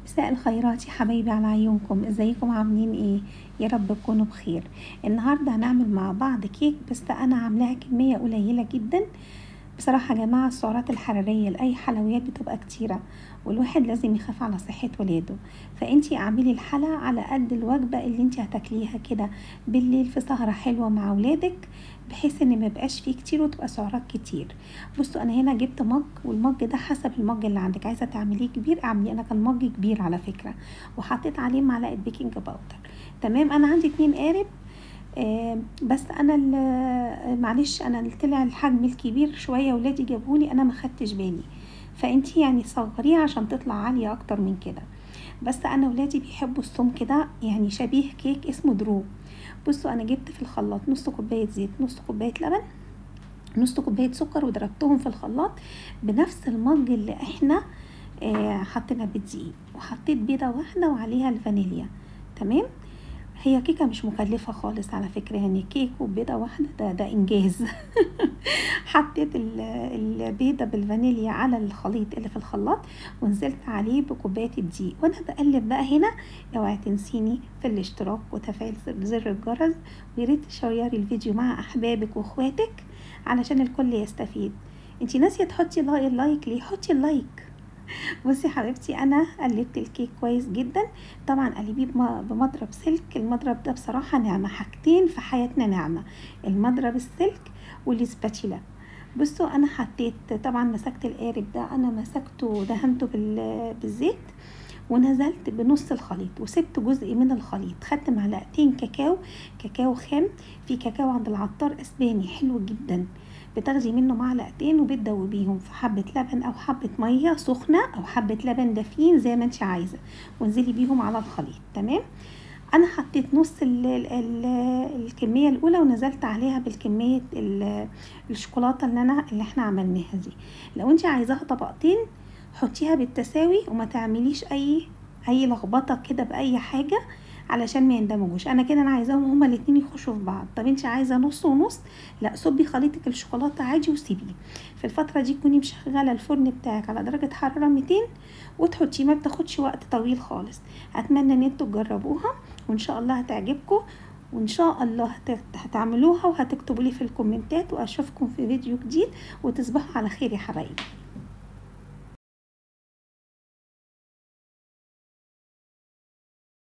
مساء الخيرات يا حبايبي على عيونكم. ازيكم عاملين ايه؟ يا رب تكونوا بخير. النهارده هنعمل مع بعض كيك، بس انا عاملاها كمية قليله جدا. بصراحة يا جماعة السعرات الحرارية لاي حلويات بتبقى كتيرة، والواحد لازم يخاف على صحة ولاده. فانتي اعملي الحلا على قد الوجبة اللي انتي هتاكليها كده بالليل في سهره حلوة مع ولادك، بحيث ان ما يبقاش فيه كتير وتبقى سعرات كتير. بصوا انا هنا جبت مج، والمج ده حسب المج اللي عندك، عايزه تعمليه كبير اعمليه. انا كان مج كبير على فكرة، وحطيت عليه معلقه baking powder. تمام، انا عندي 2 قارب، بس انا معلش انا طلع الحجم الكبير شوية، ولادي جابولي انا ما خدتش بالي، فانتي يعني صغريه عشان تطلع عالية اكتر من كده. بس انا ولادي بيحبوا السمك ده، يعني شبيه كيك اسمه درو. بصوا انا جبت في الخلاط نص كوباية زيت، نص كوباية لبن، نص كوباية سكر، وضربتهم في الخلاط بنفس المج اللي احنا حطينا بالدقيق، وحطيت بيضة واحدة وعليها الفانيليا. تمام، هي كيكة مش مكلفة خالص على فكرة، يعني كيك وبيضه واحدة ده انجاز. حطيت البيضة بالفانيليا على الخليط اللي في الخلاط، ونزلت عليه بكوبايه الدقيق، وانا بقلب بقى هنا. اوعي تنسيني في الاشتراك وتفعيل زر الجرس، وياريت تشيري الفيديو مع احبابك واخواتك علشان الكل يستفيد. انتي ناسيه تحطي like ليه؟ حطي ال like. بصي حبيبتي انا قلبت الكيك كويس جدا، طبعا قلبية بمضرب سلك. المضرب ده بصراحة نعمه، حاجتين في حياتنا نعمه، المضرب السلك وال spatula. بصوا انا حطيت، طبعا مسكت القارب ده، انا مسكته دهنته بالزيت، ونزلت بنص الخليط وسبت جزء من الخليط. خدت معلقتين كاكاو، كاكاو خام، في كاكاو عند العطار اسباني حلو جدا، بتاخدي منه معلقتين وبتدوبيهم في حبة لبن او حبة مية سخنة او حبة لبن دافين زي ما انت عايزة، وانزلي بيهم على الخليط. تمام، انا حطيت نص ال ال الكمية الاولى ونزلت عليها بالكمية الشوكولاتة اللي احنا عملناها دي. لو انت عايزاها طبقتين حطيها بالتساوي، وما تعمليش اي لخبطة كده باي حاجة علشان ما يندمجوش. انا كده انا عايزاهم هما الاتنين يخشوا في بعض. طب انت عايزه نص ونص، لا صبي خليطك الشوكولاتة عادي وسيبيه. في الفترة دي تكوني مشغله الفرن بتاعك على درجه حرارة 200 وتحطيه، ما بتاخدش وقت طويل خالص. اتمنى ان انتوا تجربوها وان شاء الله هتعجبكم، وان شاء الله هتعملوها وهتكتبوا لي في الكومنتات، واشوفكم في فيديو جديد، وتصبحوا على خير يا حبايبي.